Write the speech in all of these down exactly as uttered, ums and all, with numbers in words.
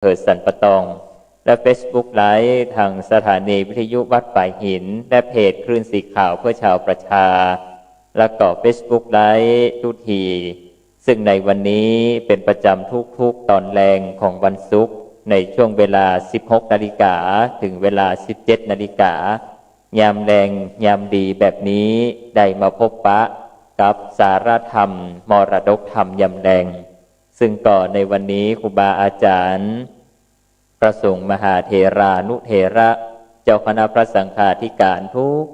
เผอสันป่าตอง และเฟซบุ๊กไลฟ์ทางสถานีวิทยุวัดฝายหิน และเพจคลื่นสีขาวเพื่อชาวประชา และก็เฟซบุ๊กไลฟ์ทุกที ซึ่งในวันนี้เป๋นประจ๋ำทุกๆ ต๋อนแลงของวันศุกร์ ในช่วงเวลา สิบหกนาฬิกา ถึงเวลา สิบเจ็ดนาฬิกา ยามแลงยามดีแบบนี้ ได้มาพบปะกับสาระธรรม มรดกธรรมยามแลง ซึ่งก็ในวันนี้ครูบาอาจ๋ารย์ พระสงฆ์มหาเถรานุเถระ เจ้าคณะพระสังฆาธิการ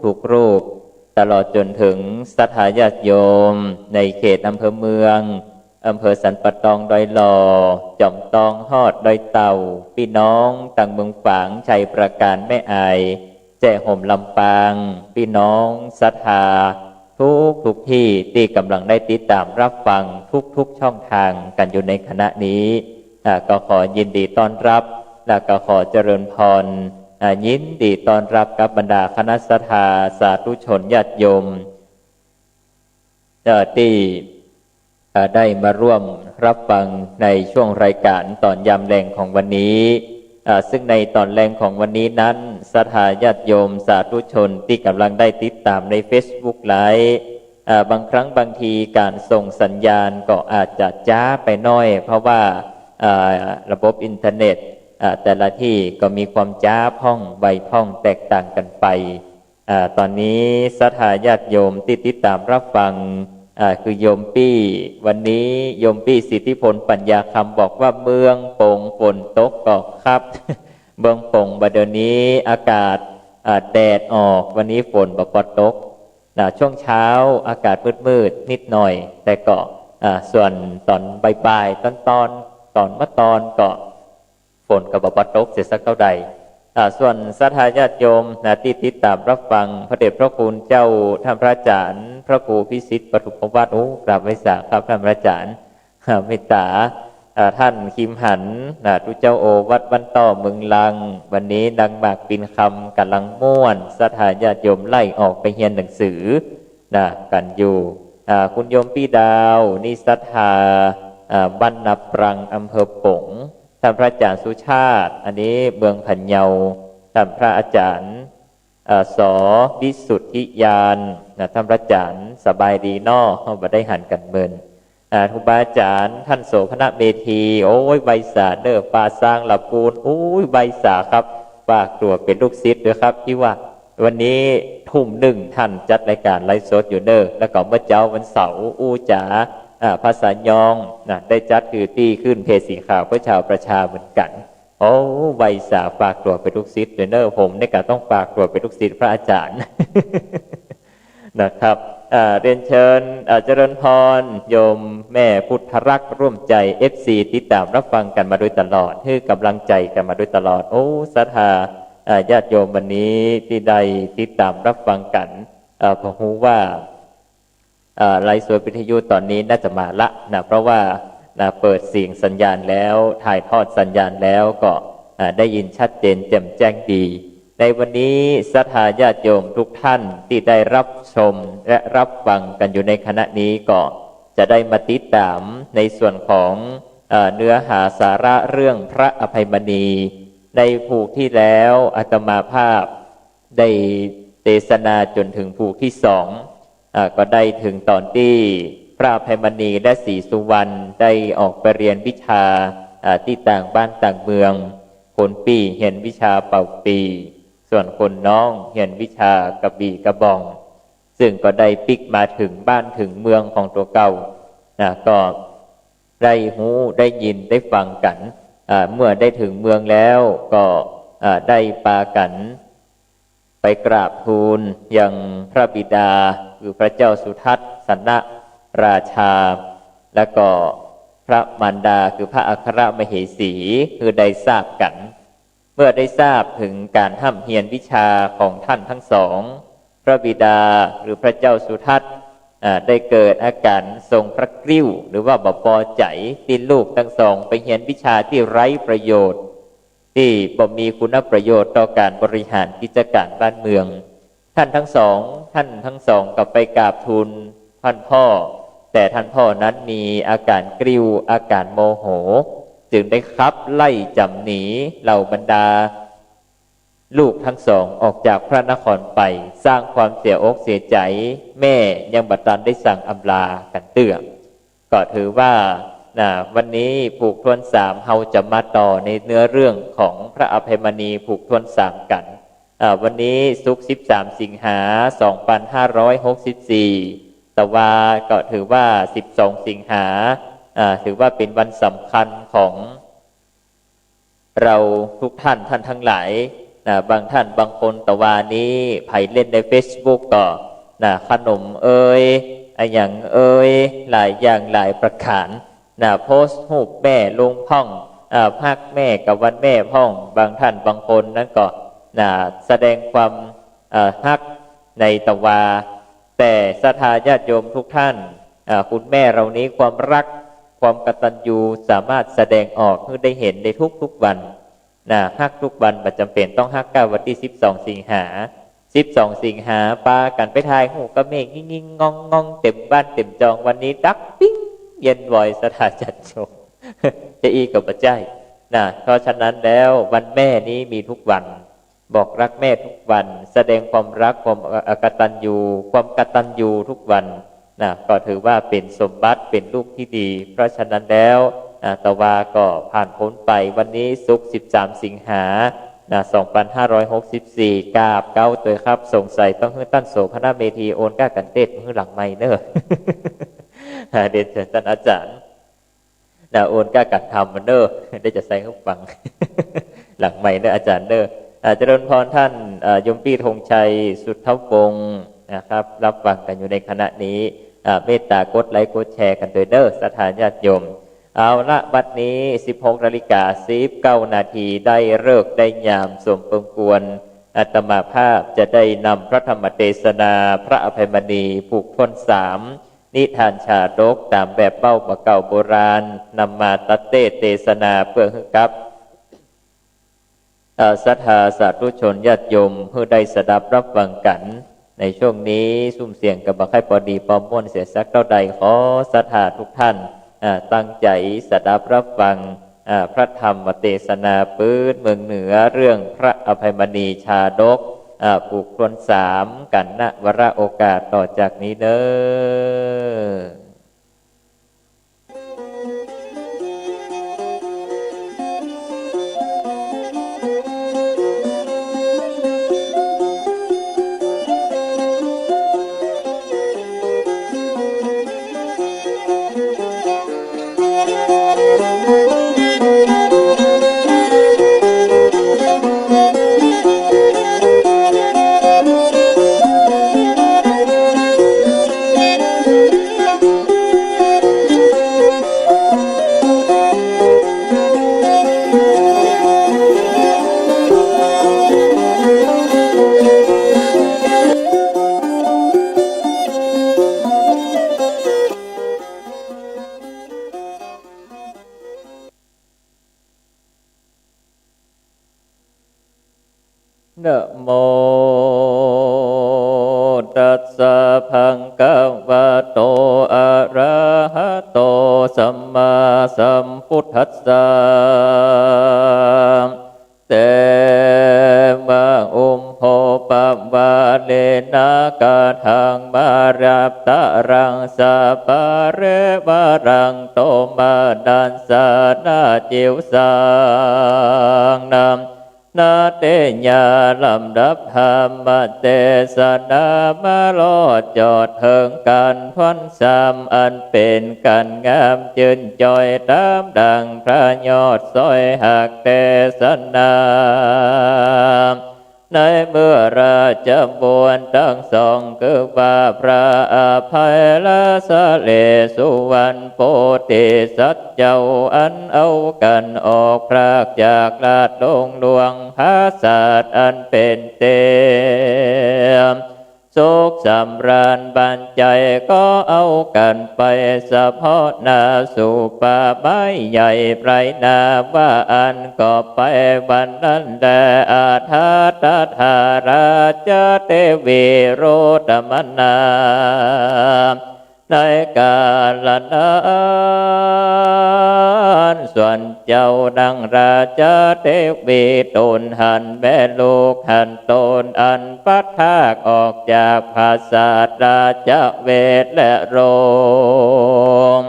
ทุกๆ รูป ตลอดจ๋นเถิงศรัทธาญาติโยมในเขตอำเภอเมือง อำเภอสันป่าตอง ดอยหล่อ จอมตอง ฮอดดอยเต่า ปี้น้องตางเมืองฝาง ชัยปราการ แม่อาย แจ้ห่ม ลำปาง ปี้น้องศรัทธาทุกๆ ตี้ ตี้ก่ำลังได้ติดต๋ามรับฟังทุกๆ ช่องทางกั๋นอยู่ในขณะนี้ อ่า ก็ขอยินดีต้อนรับ และก็ขอเจริญพร อ่า ยินดีต้อนรับกับบรรดาคณะศรัทธาสาธุชนญาติโยม เอ่อ ตี้ เอ่อ ได้มาร่วมรับฟังในช่วงรายก๋านต๋อนยามแลงของวันนี้ เอ่อ ซึ่งในต๋อนแลงของวันนี้นั้น ศรัทธาญาติโยมสาธุชนตี้ก่ำลังได้ติดต๋ามในเฟซบุ๊กไลฟ์ เอ่อ บางครั้งบางทีก๋านส่งสัญญาณก็อาจจะจ๊าไปหน้อย เพราะว่า เอ่อ ระบบอินเทอร์เน็ต เอ่อ แต่ละตี้ก็มีความจ๊าพ่องไวพ่องแตกต่างกั๋นไป อ่า ต๋อนนี้ศรัทธาญาติโยมตี้ติดต๋ามรับฟัง อ่า คือโยมปี้ วันนี้โยมปี้สิทธิพลปัญญาคำบอกว่า เมืองป๋งฝนตกก่อครับ เมืองป๋งบ่าเดี่ยวนี้อากาศ อ่า แดดออก วันนี้ฝนบ่ปอตก นะ ช่วงเช้าอากาศมืดๆ นิดหน่อย แต่ก็ อ่า ส่วนต๋อนบ่ายๆ ตอนๆ ต๋อนเมื่อตอนก็ ฝนก็บ่ปอตกเสียสักเต้าใด อ่า ส่วนศรัทธาญาติโยมนะ ตี้ติดต๋ามรับฟังพระเดชพระคุณเจ้าท่านพระอาจ๋ารย์ พระครูพิสิทธิ์ปทุมวัฒน์ โอ้ กราบไหว้สาครับท่านพระอาจ๋ารย์ อ่า เมตต๋า อ่า ท่านคิมหันนะ ตุ๊เจ้าโอวัดบ้านต้อเมืองลัง วันนี้นางหมากปิ่นคำก่ำลังม่วน ศรัทธาญาติโยมไล่ออกไปเฮียนหนังสือนะ กั๋นอยู่ อ่า คุณโยมปี้ดาว นี่ศรัทธา อ่า บ้านนาปรัง อำเภอป๋ง ท่านพระอาจ๋ารย์สุชาติ อันนี้เมืองพะเยา ท่านพระอาจ๋ารย์ เอ่อ ส.วิสุทธิญาณ นะ ท่านพระอาจ๋ารย์ สบายดีเนาะ เฮาบ่ได้หันกั๋นเมิน อ่า ครูบาอาจ๋ารย์ ท่านโสภณเมธี โอ้ย ไหว้สาเน่อ ป่าซางละปูน โอ้ย ไหว้สาครับ ฝากตั๋วเป๋นลูกศิษย์ด้วยครับ ตี้ว่า วันนี้ทุ่มนึ่งท่านจัดรายก๋านไลฟ์สดอยู่เน่อ แล้วก็เมื่อเจ๊าวันเสาร์ อู้จ๋า อ่า ภาษายองนะ ได้จัดคือตี้คลื่นเพจสีขาวเพื่อชาวประชาเหมือนกั๋น โอ้ ไหว้สา ฝากตั๋วเป๋นลูกศิษย์ด้วยเน่อ ผมนี่ก็ต้องฝากตั๋วเป๋นลูกศิษย์พระอาจ๋ารย์ นะครับ อ่า เรียนเชิญ อ่า เจริญพร โยมแม่พุทธรักษ์ร่วมใจ เอฟซี ติดต๋ามรับฟังกั๋นมาโดยตลอด หื้อก๋ำลังใจ๋กั๋นมาโดยตลอด โอ้ ศรัทธา อ่า ญาติโยมวันนี้ตี้ได้ติดต๋ามรับฟังกั๋น เอ่อ ผมฮู้ว่า เอ่อ ไลฟ์สดวิทยุต๋อนนี้น่าจะมาละนะ เพราะว่านะ เปิดเสียงสัญญาณแล้ว ถ่ายทอดสัญญาณแล้วก็ อ่า ได้ยินชัดเจนแจ่มแจ้งดี ในวันนี้ศรัทธาญาติโยมทุกท่านตี้ได้รับชมและรับฟังกั๋นอยู่ในขณะนี้ก็จะได้มาติดต๋ามในส่วนของ เอ่อ เนื้อหาสาระเรื่องพระอภัยมณี ในผูกตี้แล้วอาตมาภาพ ได้เตสนาจ๋นเถิงผูกตี้สอง อ่า ก็ได้เถิงต๋อนตี้พระอภัยมณีและศรีสุวรรณได้ออกไปเฮียนวิชา อ่า ตี้ต่างบ้านต่างเมือง คนปี้เฮียนวิชาเป่าปี่ ส่วนคนน้องเฮียนวิชากระบี่กระบอง ซึ่งก็ได้ปิ๊กมาเถิงบ้านเถิงเมืองของตั๋วเก่า นะ ก็ได้ฮู้ได้ยินได้ฟังกั๋น อ่า เมื่อได้เถิงเมืองแล้วก็ อ่า ได้ปากั๋น ไปกราบทูลยังพระบิดาคือพระเจ้าสุทัศนราชา และก็พระมารดาคือพระอัครมเหสี คือได้ทราบกั๋น เมื่อได้ทราบเถิงก๋านฮ่ำเฮียนวิชาของท่านทั้งสอง พระบิดาหรือพระเจ้าสุทัศน์ อ่า ได้เกิดอาก๋ารทรงพระกริ้ว หรือว่าบ่ปอใจ๋ตี้ลูกทั้งสองไปเฮียนวิชาตี้ไร้ประโยชน์ ตี้บ่มีคุณประโยชน์ต่อก๋านบริหารกิจก๋านบ้านเมือง ท่านทั้งสอง ท่านทั้งสองก็ไปกราบทูลท่านพ่อ แต่ท่านพ่อนั้นมีอาก๋ารกริ้ว อาก๋ารโมโห จึงได้ขับไล่จ๋ำหนีเหล่าบรรดาลูกทั้งสองออกจากพระนครไป สร้างความเสียอกเสียใจ๋ แม่ยังบ่ตันได้สั่งอำลากั๋นเตื้อ ก็ถือว่า นะ วันนี้ผูกถ้วนสาม เฮาจะมาต่อในเนื้อเรื่องของพระอภัยมณีผูกถ้วนสามกั๋น อ่า วันนี้ศุกร์ สิบสาม สิงหา สองปันห้าร้อยหกสิบสี่ ตะวาก็ถือว่า สิบสอง สิงหา อ่า ถือว่าเป๋นวันสำคัญของ เราทุกท่าน ท่านทั้งหลาย นะ บางท่านบางคนตะวานี้ ใผเล่นในเฟซบุ๊กก็ นะ ขนมเอย อะหยังเอย หลายอย่างหลายประก๋าน นะ โพสต์ฮูปแม่ลงพ่อง อ่า ฮักแม่กับวันแม่พ่อง บางท่านบางคนนั้นก็ นะ แสดงความ เอ่อ ฮักในตะวา แต่ศรัทธาญาติโยมทุกท่าน อ่า คุณแม่เหล่านี้ความฮัก ความกตัญญูสามารถแสดงออกหื้อได้หันได้ทุกๆ วัน นะ ฮักทุกวัน บ่จ๋ำเป๋นต้องฮักก้าวันตี้ สิบสอง สิงหา สิบสอง สิงหา ปากั๋นไปถ่ายฮูปกับแม่งิ้งๆ ง้องๆ เต๋มบ้านเต๋มจอง วันนี้ดับปิ๊ง เย็นวอย ศรัทธาญาติโยม จะอี้ก็บ่ใจ้ นะ เพราะฉะนั้นแล้ววันแม่นี้มีทุกวัน บอกฮักแม่ทุกวัน แสดงความฮัก ความ เอ่อ กตัญญู ความกตัญญูทุกวัน นะ ก็ถือว่าเป๋นสมบัติ เป๋นลูกตี้ดี เพราะฉะนั้นแล้ว อ่า ตะวาก็ผ่านป๊นไป วันนี้ศุกร์ สิบสาม สิงหา นะ สองปันห้าร้อยหกสิบสี่ กราบเก๊าตวยครับ สงสัยต้องหื้อต้านโสภณเมธีโอนก้ากั๋นเต๊อะหื้อหลังไมค์เน่อ อ่า เรียนเจิญต้านอาจ๋ารย์ นะ โอนก้ากั๋นทำมาเน่อ ได้จะใส่หื้อฟัง หลังไมค์เน่ออาจ๋ารย์เน่อ อ่า เจริญพรต้าน อ่า โยมปี้ธงชัย สุทธวงศ์ นะครับ ฮับฟังกั๋นอยู่ในขณะนี้ อ่า เมตต๋ากดไลก์กดแชร์กั๋นตวยเน่อ ศรัทธาญาติโยม เอาละ บัดนี้ สิบหกนาฬิกา สิบเก้านาที ได้ฤกษ์ได้ยามสมควร อาตมาภาพจะได้นำพระธรรมเตสนา พระอภัยมณี ผูกถ้วนสาม นิทานชาดกต๋ามแบบเบ้าบ่าเก่าโบราณ นำมาตัดเต้เตสนาเปื้อหื้อกับ เอ่อ ศรัทธาสาธุชนญาติโยมหื้อได้สดับฮับฟังกั๋น ในช่วงนี้ซุ่มเสียงก็บ่ใค่ปอดีปอม่วนเสียสักเต้าใด ขอศรัทธาทุกท่าน อ่า ตั้งใจ๋สดับฮับฟัง อ่า พระธรรมเตสนาปื๊ดเมืองเหนือ เรื่องพระอภัยมณีชาดก อ่า ผูกถ้วนสามกั๋น ณ วาระโอกาสต่อจากนี้เน่อ นะโมตัสสะ ภะคะวะโต อะระหะโต สัมมาสัมพุทธัสสะ เตวะ อุม โภ ปะวา เรนะ กะถัง มะระ ตะรัง สะปะ เรวะรัง โต มะนัสสะ นะ จิวสานัง นะ เตยะ ลำดับธรรมเตสนามารอดจอดเถิงก๋านถ้วนสาม อันเป๋นก๋านงามจื้นจ้อย ต๋ามดังพระยอดสอยฮักเตสนา ในเมื่อราชบุตรตังสอง คือว่าพระอภัยและสะเลสุวรรณโพธิสัตว์เจ้า อันเอากั๋นออกพรากจากราชดงหลวงผาสาทอันเป๋นตี้สุขสำราญบันไจ ก็เอากั๋นไปเสพาะหน้าสู่ป่าไม้ใหญ่ไพรนาว่าอั้น ก็ไปวันนั้นแล อะถา ตถา ราชเตวี โรตมนา ในก๋าละนั้น ส่วนเจ้านางราชาเตวี ตนหันแม่ลูกหันต๋นอันพลัดพรากออกจากผาสาทราชเวทและโรง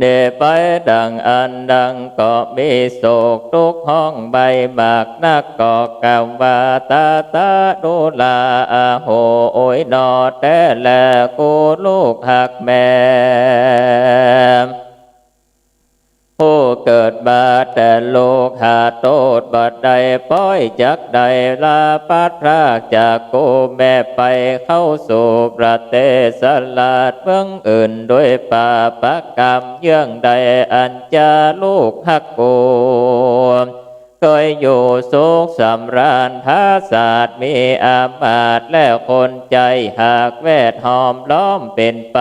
เดียไปดังอั้น นางก็มีโศกตุ๊กข์ฮ้องไห้มากนัก ก็กล่าวว่า ตาตาดูรา อาโห โอยหนอ แต๊แลกูลูกฮักแม่ ผู้เกิดมาแต่ลูกหาโต้ษบ่ได้ ป้อยจักได้ลาพลัดพรากจากกูแม่ไป เข้าสู่ประเทศสลาดเมืองอื่น ด้วยปาปกรรมเยื่องใด อันจะลูกฮักกู เคยอยู่สุขสำราญ ผาสาทมีอามาตย์และคนใจ๋ หากแวดห้อมล้อมเป๋นป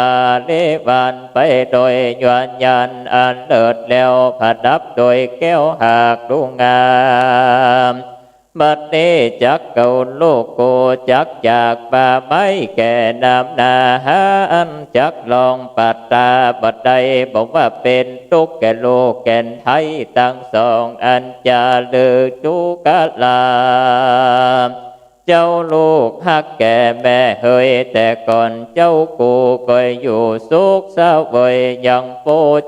ริวารไปโดยยวนญาณอันเลิศ แล้วประดับโดยแก้วหากดูงาม บัดนี้จักกูลูกกูจักจากป่าไม้แก่น้ำนา หาอันจักลองปัดตาบ่ได้ บอกว่าเป๋นตุ๊กข์แก่ลูกแก่ไท้ตังสอง อันจะลือจุกลา เจ้าลูกฮักแก่แม่เหย แต่ก่อนเจ้ากูก็อยู่สุขเสวย ยังโภ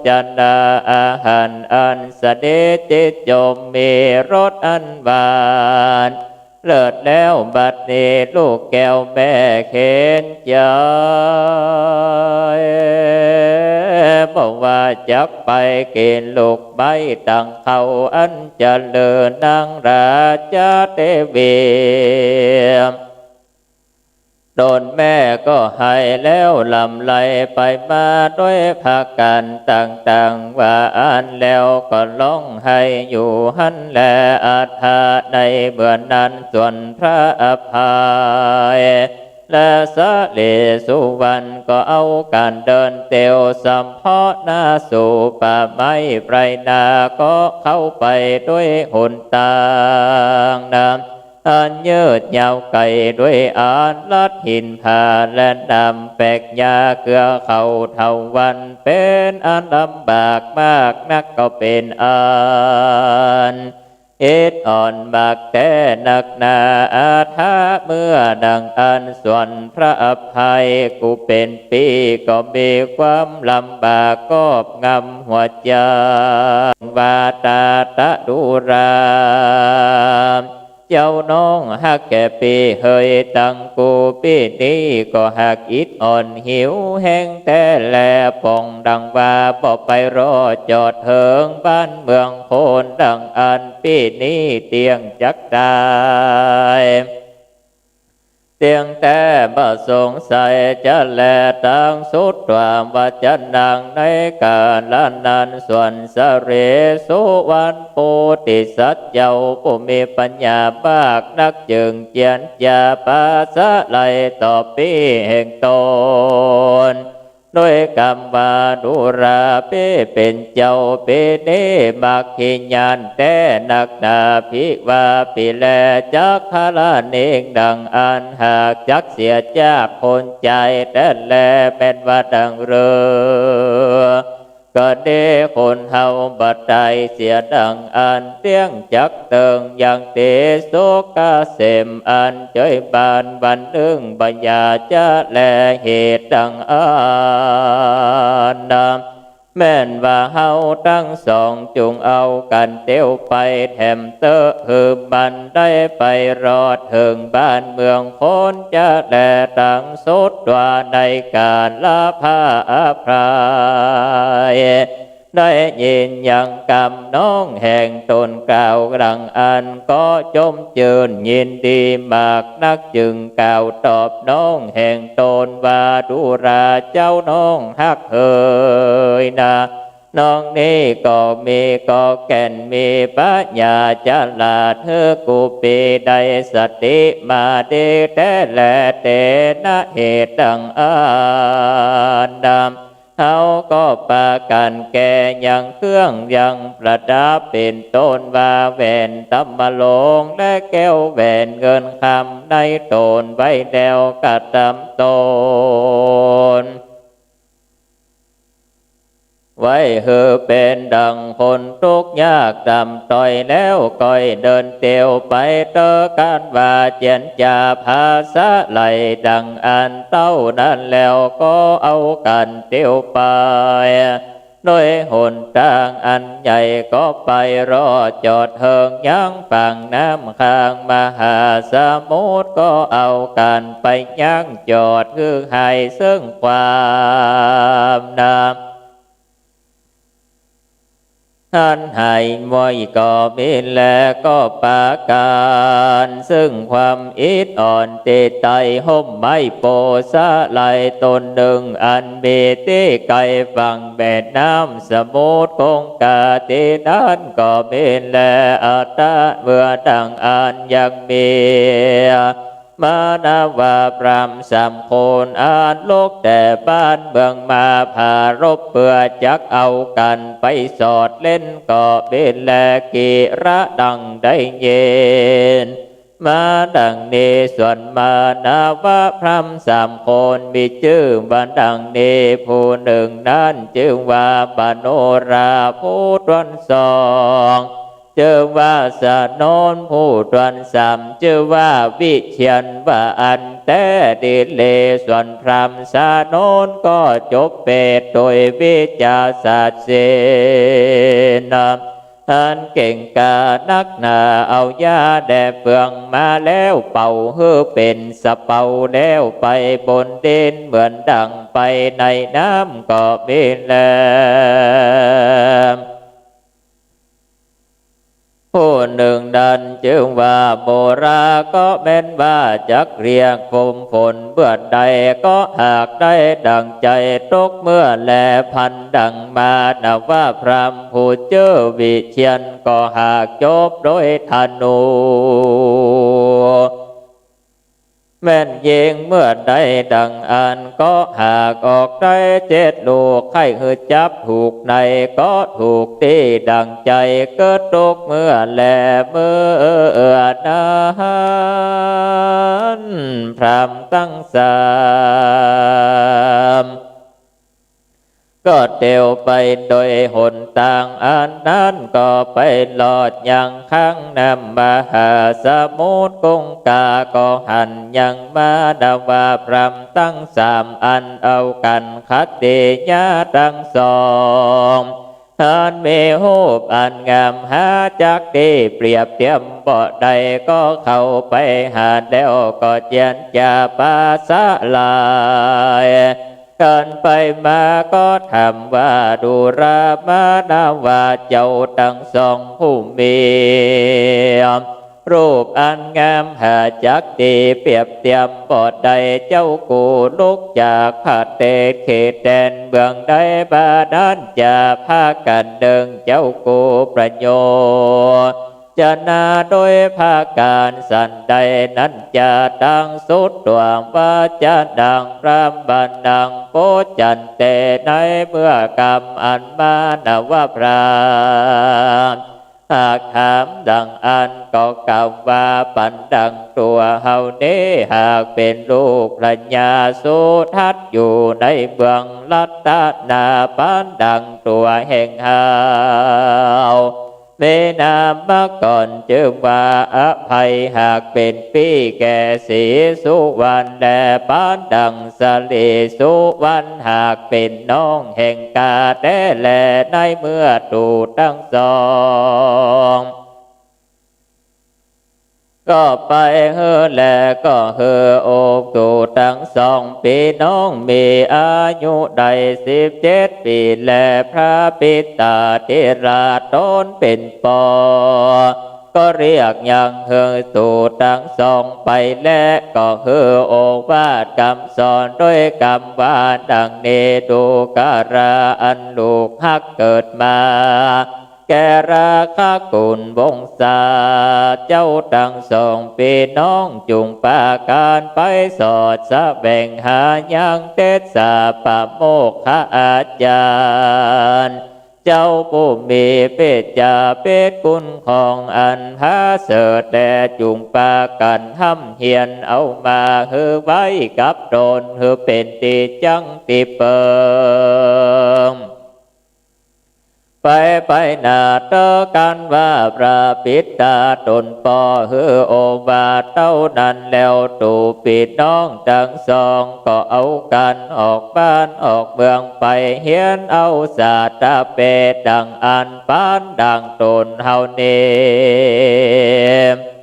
ชนาอาหารอันเสน่ห์จิตยม มีรสอันหวานเลิศแล้ว บัดนี้ลูกแก้วแม่เข็ญใจ๋ บอกว่าจักไปกิ๋นลูกไม้ตังเค้า อันจะเลิศนางราชาเตวี ตนแม่ก็ไห้แล้วหล่ำไหลไปมาด้วยประก๋านต่างๆ ว่าอั้นแล้วก็ฮ้องไห้อยู่หั้นแล อัฏฐะในเมื่อนั้น ส่วนพระอภัย และสะเหลสุวรรณก็เอาก๋านเตียวสำเภาะหน้าสู่ป่าไม้ไพร่นา ก็เข้าไปด้วยหนตางนา อันยืดยาวไก๋ ด้วยอันลัดหินผาและน้ำแปกหญ้าเกือเขาเถาวัลย์ เป๋นอันลำบากมากนัก ก็เป๋นอันอิดอ่อนมากแต๊นักหนา อัฏฐะเมื่อดังอั้น ส่วนพระอภัยกูเป๋นปี้ก็มีความลำบากครอบงำหัวใจ๋ ว่าตาตาดูรา เจ้าน้องฮักแก่ปี้เหย ตังกูปี้นี้ก็หากอิดอ่อนหิวแฮงแต๊แล ป่องดังว่าบ่ไปรอดจอดเถิงบ้านเมืองคน ดังอั้นปี้นี้เตี้ยงจักตาย เตี้ยงแต๊บ่สงสัยจะแล ตังสุดตวา วจนัง ในก๋าละนั้น ส่วนสะเหลสุวรรณโพธิสัตว์เจ้าผู้มีปัญญามากนัก จึงเจียรจาปราศรัยตอบปี้แห่งตน ด้วยกำว่า ดูรา ปี้เป๋นเจ้า ปี้นี้มักขิญาณแต๊นักหนา ผิว่าปี้แลจักพระนิง ดังอั้น หากจักเสียจากคนใจ๋แต๊แล แม่นว่าดังเรือ ก็ดีคนเฮาบ่ต๋ายเสียดังอั้น เตี้ยงจักเติงยังเตสุขเกษม อันจ้อยบานวันนึ่งบ่อย่าจะแลเหตุดังอั้นนา แม่นว่าเฮาตังสองจุ่งเอากั๋นเตียวไปแถมเต๊อะ หื้อมันได้ไปรอดเถิงบ้านเมืองคนจะแล ตังสุดตวา ในก๋าละพระอภัย ได้ยินยังกำน้องแห่งตนกล่าวดังอั้น ก็จมจื้นยินดีมากนัก จึงกล่าวตอบน้องแห่งตนว่า ดูรา เจ้าน้องฮักเหยนา น้องนี้ก็มีกอแก่น มีปัญญาฉลาด หื้อกูปี้ได้สติมาดีแต๊แล เตนะเหตุดังอั้นนา เขาก็ปากั๋นแก่ยังเครื่องยังประดับ เป๋นต้นว่าแหวนตะมะโลง และแก้วแหวนเงินคำ ในโตนไว้แล้วกระตำต๋น ไว้หื้อเป๋นดั่งคนตุ๊กข์ยากต่ำต้อยแล้ว ก็เดินเตียวไปเต๊อะ กั๋นว่าเจียรจ๋าผาสะไหล่ดั่งอั้นเต้านั้นแล้ว ก็เอากั๋นเตียวไป โดยหนตางอันใหญ่ ก็ไปรอดจอดเถิงยังฝั่งน้ำข้างมหาสมุทร ก็เอากั๋นไปยังจอดหื้อหายเซิ่งความหนาว หันหายมวยก็มีแล ก็ปากั๋นเซิ่งความอิดอ่อน ตี้ใต้ฮ่มไม้โพธิ์สะไหล่ต้นนึ่ง อันมีตี้ไก่ฝั่งแม่น้ำสมุทรคงคา ตี้นั้นก็มีแล อัตตะ เมื่อดั่งอั้นยังมี มานวพราหมณ์สามคน อันลุกแต่บ้านเมืองมาผารบ เปื้อจักเอากั๋นไปสอดเล่น ก็มีแล กิระดั่งได้ยินมาดั่งนี้ ส่วนมานวพราหมณ์สามคน มีจื้อว่าดั่งนี้ ผู้นึ่งนั้นจื้อว่ามโนรา ผู้ตวนสอง จื้อว่าสนน ผู้ตวนสาม จื้อว่าวิเชียร ว่าอั้นแต๊ดีหลี ส่วนพราหมณ์สนนก็จบเปตโดยวิชาศาสตร์ศีล อันเก่งกล้านักหนา เอาหญ้าแด่เฟืองมาแล้วเป่าหื้อเป๋นสะเปา แล้วไปบนดินเหมือนดั่งไปในน้ำก็มีแล ผู้นึ่งนั้นจื้อว่าโมรา ก็แม่นว่าจักเรียกฝน ฝนเมื่อใดก็หากได้ดั่งใจ๋ ตกเมื่อแล พันดั่งมานวพราหมณ์ผู้จื้อวิเชียร ก็หากจบโดยธนู แม่นยิงเมื่อใดดั่งอั้น ก็หากออกได้เจ็ดลูก ใค่หื้อจับถูกในก็ถูกตี้ดั่งใจ๋ เกิดตกเมื่อแล เมื่อนั้นพราหมณ์ตังสาม ก็เตียวไปโดยหนตางอันนั้น ก็ไปรอดยังข้างน้ำมหาสมุทรคงคา ก็หันยังมานวพราหมณ์ตังสาม อันเอากั๋นขัตติยาตังสอง อันมีฮูปอันงามหาจักตี้เปรียบเตียมบ่ได้ ก็เข้าไปหาแล้วก็เจียรจ๋าผาสะไหล่ กั๋นไปมาก็ถามว่า ดูรามานะว่าเจ้าตังสองผู้มี รูปอันงามหาจักตี้เปรียบเตียมบ่ได้ เจ้ากูลุกจากผะเตศเขตแดนเมืองใดมานั้นจา พากั๋นนึ่งเจ้ากูประโยชน์ จะนาโดยผะก๋านสันใดนั้นจา ตังสุตวา วาจานัง พราหมณัง ปุจจันเต ในเมื่อกำอันมานวพราหมณ์หากถามดั่งอั้น ก็กล่าวว่า ปั๋นดั่งตั๋วเฮานี้ หากเป๋นลูกพญาสุทัศน์ อยู่ในเมืองรัตนา ปั๋นดั่งตั๋วแห่งเฮา มีนามมาก่อนจื้อว่าอภัย หากเป๋นปี้แก่ศรีสุวรรณ และปั๋นดั่งสลีสุวรรณ หากเป๋นน้องแห่งก๋าแต๊แล ในเมื่อตั๋วตังสอง ก็ไปหื้อแล ก็หื้อโอตั๋วตังสองปี้น้อง มีอายุได้สิบเจ็ดปี๋ และพระปิตาธิราชต๋นเป๋นป้อ ก็เรียกยังหื้อตั๋วตังสองไป และก็หื้อโอวาทกำสอนโดยกำว่าดั่งนี้ ดูกราอันลูกฮักเกิดมา แก่ราคะกุลวงศา เจ้าตังสองปี้น้องจุ่งปากั๋นไปสอดแสวงหายังเตสสาปะโมกขอาจารย์ เจ้าผู้มีเปจจาเปตคุณของอันผาเสริฐแล จุ่งปากั๋นฮ่ำเฮียนเอามาหื้อไว้กับต๋น หื้อเป๋นตี้จั้งตี้เปิง ไปไปหน้าเต๊อะกั๋นว่าพระปิดต๋าต๋นป้อหื้อโอวาทเต้านั้นแล้ว ตุ๊ปี้น้องตังสองก็เอากั๋นออกบ้านออกเมืองไปเฮียนเอาสาธยาเปตดังอั้นปานดังต๋นเฮานี้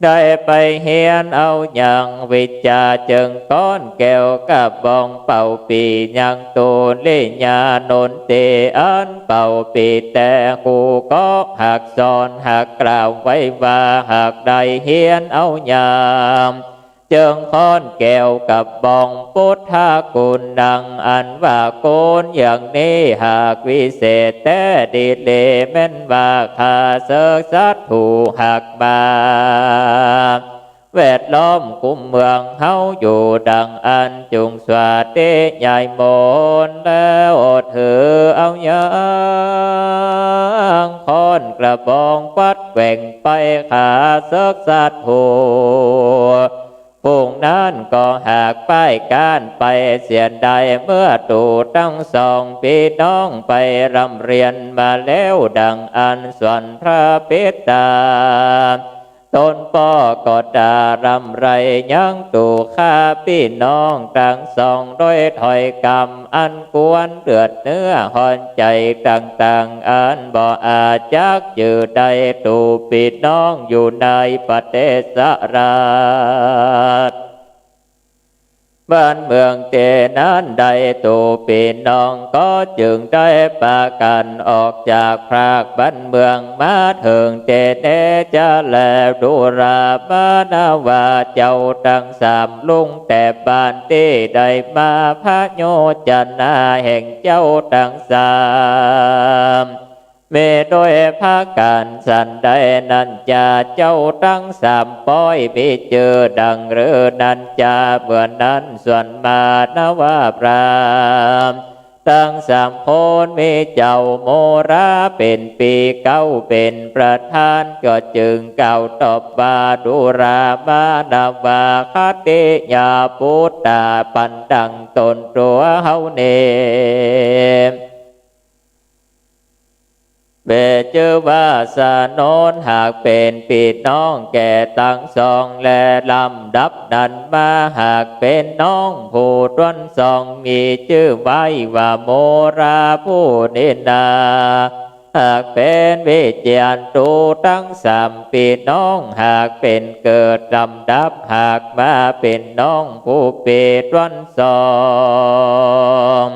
ได้ไปเฮียนเอายังวิชาเจิ่งค้อนแก้วกระบองเป่าปี่ยังตุริยานนตี อันเป่าปี่แต่ครูก็หากสอนหากกล่าวไว้ว่า หากได้เฮียนเอายังเจิ่งค้อนแก้วกระบองปุทธคุณดังอั้นว่า คนอย่างนี้หากวิเศษแต๊ดีเล แม่นว่าข้าเสิกศัตรูหากมา แวดล้อมคุ้มเมืองเฮาอยู่ดังอั้น จุ่งสวาเตยายมนต์แล้วถือเอายังค้อนกระบองกวัดแกว่งไปข้าเสิกศัตรู ฝูงนั้นก็หากป้ายก้านไปเสียได้ เมื่อตุ๊ตังสองปี้น้องไปร่ำเฮียนมาแล้วดังอั้น ส่วนพระปิดต๋า ต๋นป้อก็ตราร่ำไรยังตุ๊ข้าปี้น้องตังสอง โดยถ้อยกำอันกวนเดือดเนื้อฮ้อนใจ๋ต่างๆ อันบ่อาจจักจื้อได้ตุ๊ปี้น้องอยู่ในประเทศราช บ้านเมืองตี้นั้นได้ ตุ๊ปี้น้องก็จึงได้ปากั๋นออกจากพรากบ้านเมืองมาเถิงตี้นี้จะแล ดูรามานะว่าเจ้าตังสามลุงแต่บ้านตี้ได้มาพระโยจนาแห่งเจ้าตังสาม มีด้วยประก๋านสันใดนั้นจา เจ้าตังสามป้อยมีจื้อดังหรือนั้นจา เมื่อนั้นส่วนมานะว่าพราหมณ์ตังสามคนมีเจ้าโมราเป๋นปีเก๊าเป๋นประธาน ก็จึงกล่าวตอบว่า ดูรามานะว่า ขะติยาปุตตา ปันดังต๋นตั๋วเฮานี้ เป๋นจื้อว่าสนน หากเป๋นปี้น้องแก่ตังสอง และลำดับนั้นมาหากเป๋นน้องผู้ต้วนสอง มีจื้อไว้ว่าโมราผู้นี้นา หากเป๋นวิเจียรตุ๊ตังสามปี้น้อง หากเป๋นเกิดลำดับหากมาเป๋นน้องผู้ปี้ต้วนสอง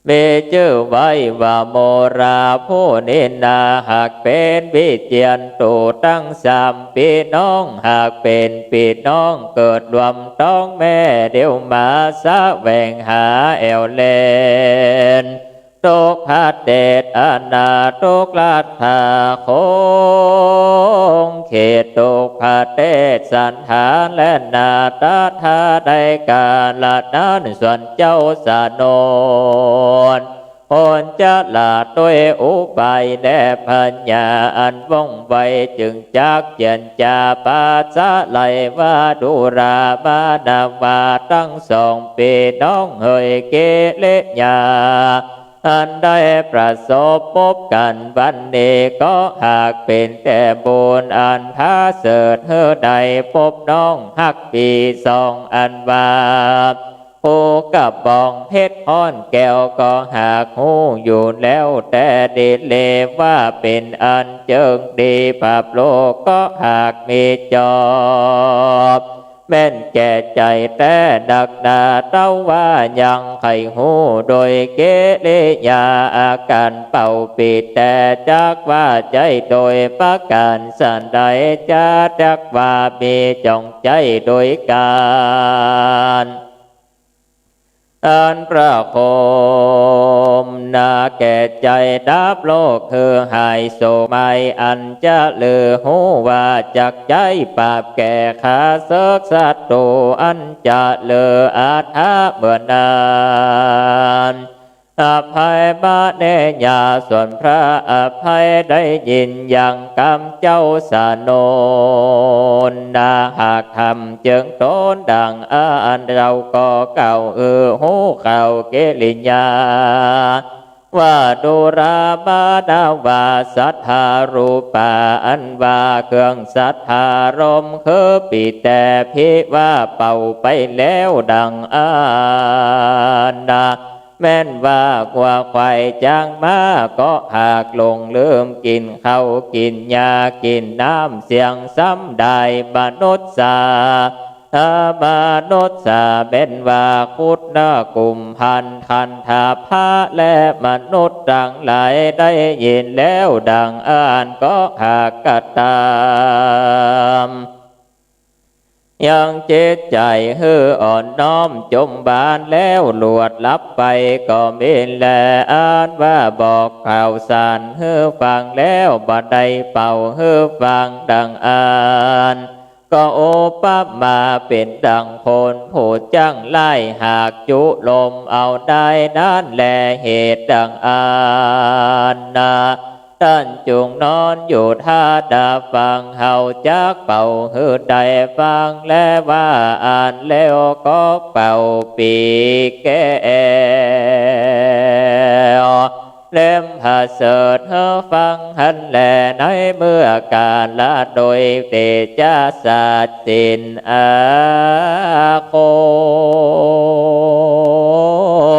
มีจื้อไว้ว่าโมราผู้นี้นา หากเป๋นวิเจียรตุ๊ตังสามปี้น้อง หากเป๋นปี้น้องเกิดรวมต๊องแม่เดียวมาแสวงหาแอ่วแลน ตุ๊กขเตสนา ตุ๊กขราชาคง เขตตุ๊กขเตสถานและนา ตถาได้กาละนั้นส่วนเจ้าสนน คนจะละด้วยอุบายและปัญญาอันว่องไว จึงจักเจียรจาปราศรัยว่า ดูรามานะว่าตังสองปี้น้องเหย กิริยาอันได้ประสบพบกั๋นวันนี้ ก็หากเป๋นแต่บุญอันผาเสริฐ หื้อได้พบน้องฮักปี้สองอันว่า ผู้กระป๋องเพชรค้อนแก้ว ก็หากฮู้อยู่แล้วแต่ดีเลว่าเป๋นอันเจิงดี ปราบโลกก็หากมีจอบ แม่นแก่ใจ๋แต๊นักหนา เต้าว่ายังใค่ฮู้โดยกิริยาอาก๋านเป่าปี้ แต่จักว่าใจ๊โดยประก๋านสันใด จะจักว่ามีจ่องใจ๊โดยก๋าน อันประโคมนาแก่ใจ๋ดับโรคหื้อหายโศกไม้ อันจะลือฮู้ว่าจักใจ๊ปราบแก้ฆ่าเสิกศัตรู๋ อันจะลืออัฏฐะเมื่อนั้น อภัยมะเนยา ส่วนพระอภัยได้ยินยังกำเจ้าสนนนา หากธรรมเจิงตนดังอั้น เฮาก็กล่าวหื้อฮู้เข้ากิริยา ว่าดูรามานะวาสัทธารูปา อันว่าเครื่องสัทธารมณ์ คือปี๋แต่ภิว่าเป่าไปแล้วดังอั้นนา แม้นว่างัวควายจ๊างม้าก็หากหลงลืมกิ๋นข้าวกิ๋นหญ้ากิ๋นน้ำเสี้ยง ซ้ำได้มนุษย์สา เออ มนุษย์สา แม้นว่าขุดเนื้อกุมภัณฑ์คันธะพะ และมนุษย์ตังหลายได้ยินแล้วดังอั้นก็หากกระตำ ยังจิตใจ๋หื้ออ่อนน้อมจมบานแล้ว หลวดหลับไปก็มีแล อันว่าบอกข่าวสารหื้อฟังแล้ว บ่ได้เป่าหื้อฟังดังอั้น ก็อุปมาเป๋นดังคนผู้จ้างไล้ หากจุลมเอาได้นั้นแล เหตุดังอั้นนา ต้านจุ่งนอนอยู่ท่าดาฟัง เฮาจักเป่าหื้อได้ฟังแลว่าอั้น แล้วก็เป่าปีแก้วเล่มผะเสริฐหื้อฟังหั้นแล ในเมื่อกาละโดยเตจ๊ะสัจจินอาค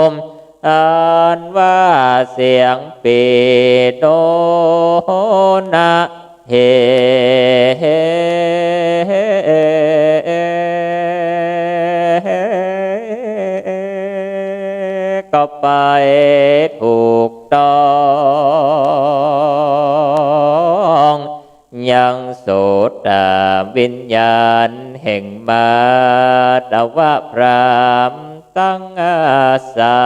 ม อันว่าเสียงปีโนนะ เห ก็ไปถูกต้อง ยังโสตวิญญาณแห่งมารวะพราหมณ์ตังสา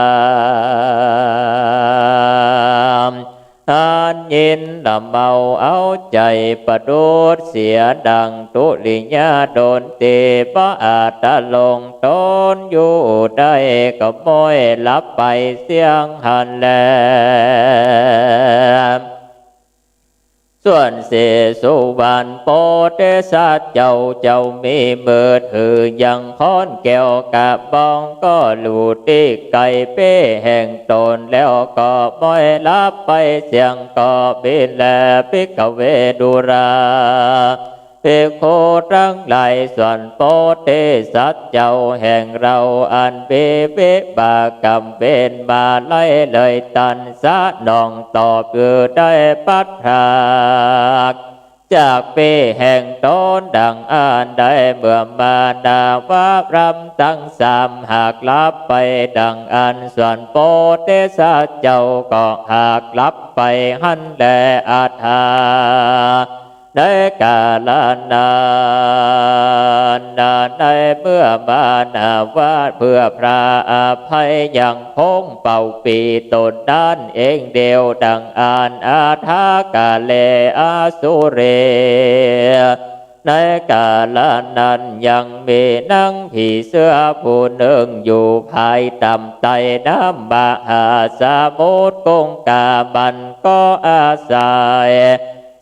ม อันยินละเมาเอาใจ๋ประดูษเสียดังทุริยดล ตี้บ่อาจตะลงตนอยู่ได้ ก็ม้อยหลับไปเสี้ยงหั้นแล ส่วนศรีสุวรรณโพธิสัตว์เจ้า เจ้ามีมือถือยังค้อนแก้วกระบอง ก็อยู่ตี้ใก้เป้แห่งตน แล้วก็ม้อยหลับไปเสี้ยงก็มีแล ภิกขเวดูรา ภิกขุตังหลาย ส่วนโพธิสัตว์เจ้าแห่งเฮา อันมีวิบากกรรมเวรมาหลาย เลยตันสนองตอบอยู่ได้พลัดพรากจากเป้แห่งตนดังอั้น ได้เมื่อมารวะพราหมณ์ตังสามหากหลับไปดังอั้น ส่วนโพธิสัตว์เจ้าก็หากหลับไปหั้นแล อัฏฐา ในกาละนั้นนา ในเมื่อมารวะเพื่อพระอภัยยังคงเป่าปี๋ตนนั้นเองเดียวดังอั้น อัฏฐากาเลอสุเร ในกาละนั้นยังมีนางผีเสื้อผู้นึ่งอยู่ภายต่ำใต้น้ำมหาสมุทรคงคา มันก็อาศัย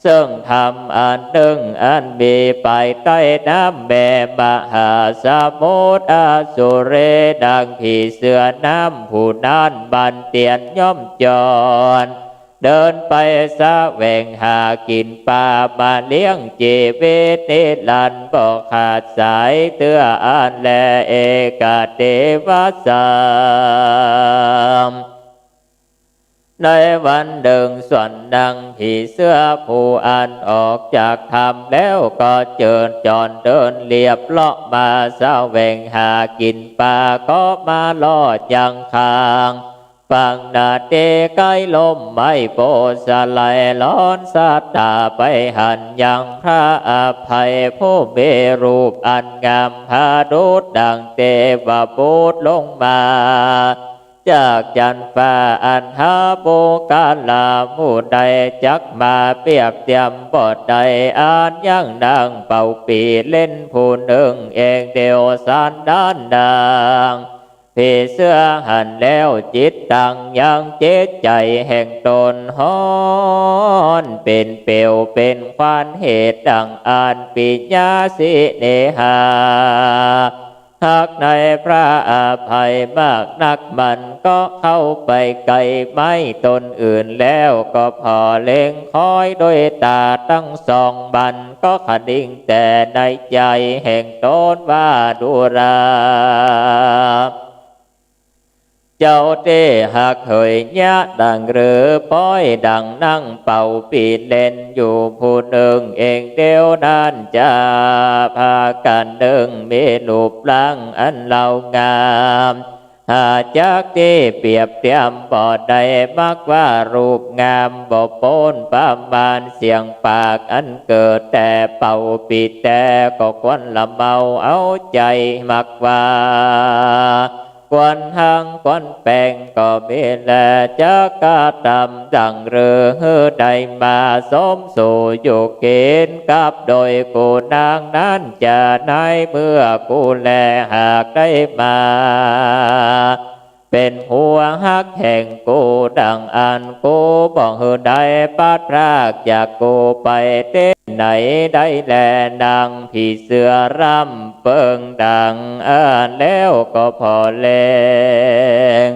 ซึ่งธรรมอันนึ่งอันมีภายใต้น้ำแม่มหาสมุทร อสุเร นางผีเสื้อน้ำผู้นั้นมันเตียนย่อมจร เดินไปแสวงหากิ๋นปลามาเลี้ยงจีวิตนิรันดร์บ่ขาดสายเตื้ออั้นแล เอกัตเตวะสัม ในวันนึ่งส่วนนางผีเสื้อผู้อั้นออกจากถ้ำแล้วก็เจิญจรเดินเลียบเลาะมาแสวงหากิ๋นปลาก็มาลอดยังข้าง ปังนาทีใก้ล้มไม้โพธิ์สลาย หลอนศรัทธาไปหันยังพระอภัย ผู้มีรูปอันงามประดุจดั่งเทวบุตรลงมาจากจั๊นฟ้า อันหาปุคคละหมู่ใดจักมาเปรียบเทียมบ่ได้ อันยังนางเป่าปี้เล่นผู้นึ่งเองเดียวสันดานดัง ผีเสื้อหั้นแล้ว จิตตั้งยังจิตใจ๋แห่งต๋นฮ้อนเป๋นเปลวเป๋นควัน เหตุดั่งอั้นปิยะสิเนหา ฮักในพระอภัยมากนัก มันก็เข้าไปใก้ไม้ต้นอื่นแล้ว ก็ผ่อเล็งคอยโดยต๋าตังสอง มันก็คะนิงแต่ในใจ๋แห่งต๋นว่า ดูรา เจ้าตี้ฮักเหยเยียะดั่งหรือ ป๊อยดั่งนางเป่าปี้เล่นอยู่ผู้นึ่งเองเดียวนั้น จะพากั๋นนึ่งมีรูปร่างอันเลางาม หาจักตี้เปรียบเทียมบ่ได้ มักว่ารูปงามบ่ป๊นประมาณ เสียงปากอันเกิดแต่เป่าปี้แต๊ ก็ควรละเมาเอาใจ๋ มักว่า ควรฮังควรแป๋งก็มีแล จะกระตำดั่งหรือ หื้อได้มาสมสู่อยู่กิ๋นกับโดยกูนางนั้น จะในเมื่อกูแลหากได้มา เป๋นหัวฮักแห่งกู ดั่งอั้นกูบ่หื้อได้พลัดพรากจากกูไปตี้ไหนได้แล นางผีเสื้อร่ำเปิงดั่งอั้นแล้วก็ผ่อเล็ง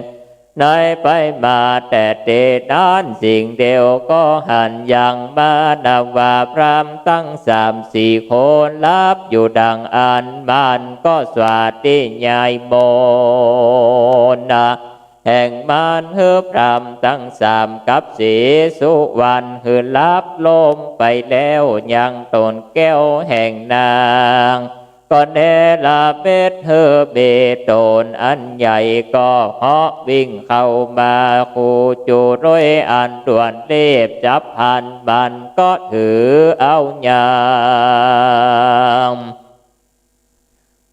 ในไปมาแต่ตี้นั้นสิ่งเดียว ก็หันยังมานวาพราหมณ์ตังสามสี่คนหลับอยู่ดั่งอั้น มันก็สาธยายมนต์แห่งมันหื้อพราหมณ์ตังสามกับสีสุวรรณหื้อหลับลมไปแล้ว ยังต้นแก้วแห่งนางก็เนรมิตหื้อมีต๋นอันใหญ่ ก็เหาะวิ่งเข้ามาคู่จู้โดยอันด่วนรีบ จับพลันมันก็ถือเอายัง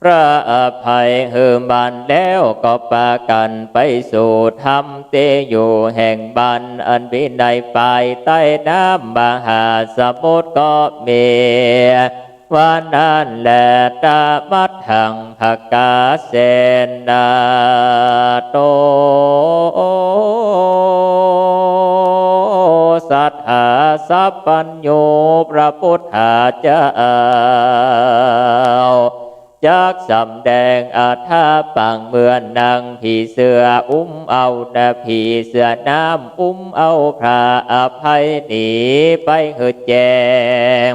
พระอภัยหื้อมันแล้ว ก็ปากั๋นไปสู่ถ้ำตี้อยู่แห่งมัน อันมีในภายใต้น้ำมหาสมุทรก็มี วันนั้นแล ตะมัทธัง ภะคะเสนะ โต สัตถาสัพพัญญู พระพุทธาเจ้า จักสำแดงอัฏฐะปางเหมือนนางผีเสื้อ อุ้มเอานางผีเสื้อน้ำ อุ้มเอาพระอภัยหนีไปหื้อแจ้ง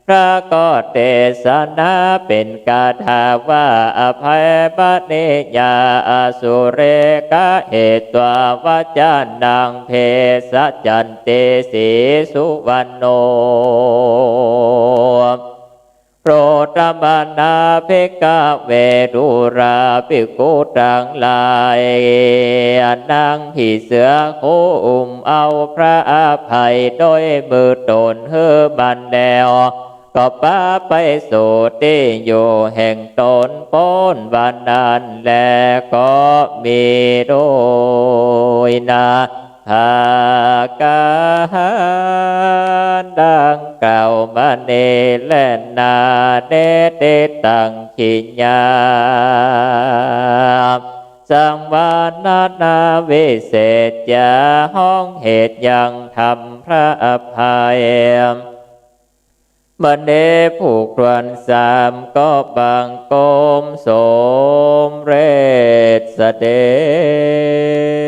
พระก็เตสนาเป๋นคาถาว่า อภัยมณียา อสุเรกะเหตวา วัจจานัง เภสัจจันติ สีสุวรรณโณ โพธมณา ภิกขเว ดูราภิกขุตังหลาย นางผีเสื้อคู่อุ้มเอาพระอภัยโดยมือต๋นหื้อมันแล้ว ก็ปาไปสู่ตี้อยู่แห่งต๋นป๊น วันนั้นแล ก็มีโดยนา อาก๋ารดังกล่าวมานี้แลนา เนติตัง ขิญา สังวรรณนา วิเศษจา ห้องเหตุยังธรรมพระอภัย มานี้ผูกถ้วนสาม ก็บังคมสมเร็จเสด็จ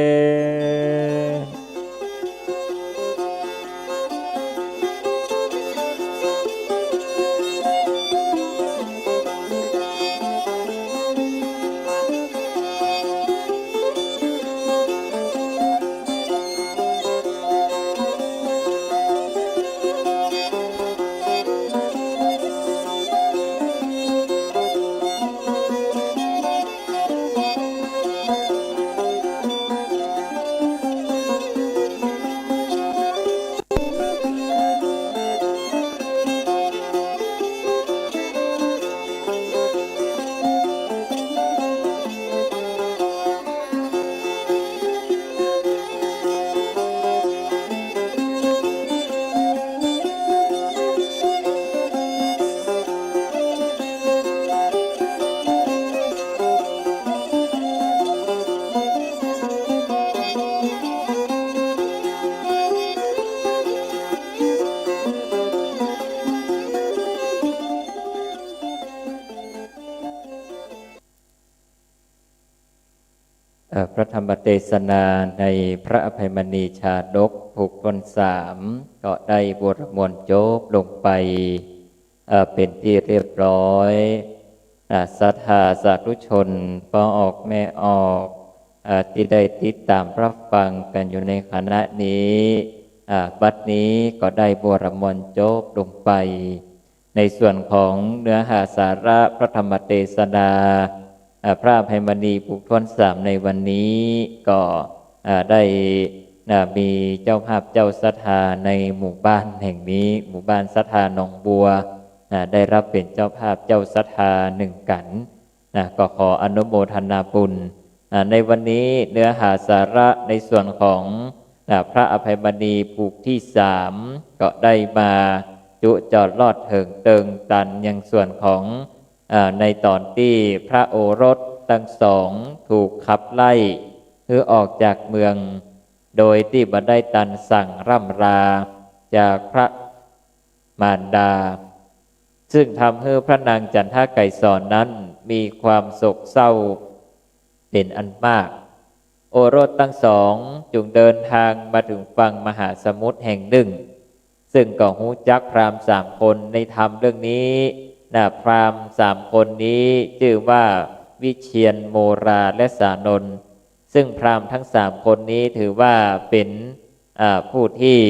พระธรรมเตสนาในพระอภัยมณีชาดกผูกถ้วนสาม ก็ได้วรมนต์จบลงไป เอ่อ เป๋นตี้เรียบร้อย อ่า ศรัทธาสาธุชนป้อออกแม่ออก อ่า ตี้ได้ติดต๋ามรับฟังกั๋นอยู่ในขณะนี้ อ่า บัดนี้ก็ได้วรมนต์จบลงไป ในส่วนของเนื้อหาสาระพระธรรมเตสนา อ่า พระอภัยมณีผูกถ้วนสามในวันนี้ก็ อ่า ได้ อ่า มีเจ้าภาพเจ้าศรัทธาในหมู่บ้านแห่งนี้ หมู่บ้านศรัทธาหนองบัว อ่า ได้รับเป๋นเจ้าภาพเจ้าศรัทธานึ่งกั๋น นะ ก็ขออนุโมทนาบุญ อ่า ในวันนี้เนื้อหาสาระในส่วนของ อ่า พระอภัยมณีผูกตี้สาม ก็ได้มาจุจอดลอดเถิงเติงตันยังส่วนของ อ่า ในต๋อนตี้พระโอรสตังสองถูกขับไล่หื้อออกจากเมือง โดยตี้บ่ได้ตันสั่งร่ำลาจากพระมารดา ซึ่งทำหื้อพระนางจันทไกรสรนั้นมีความโศกเศร้าเป๋นอันมาก โอรสตังสองจึงเดินทางมาเถิงฝั่งมหาสมุทรแห่งนึ่ง ซึ่งก็ฮู้จักพราหมณ์สามคนในธรรมเรื่องนี้ นะ พราหมณ์สามคนนี้จื้อว่าวิเชียร โมรา และสานนท์ ซึ่งพราหมณ์ตังสามคนนี้ถือว่าเป๋น อ่า ผู้ตี้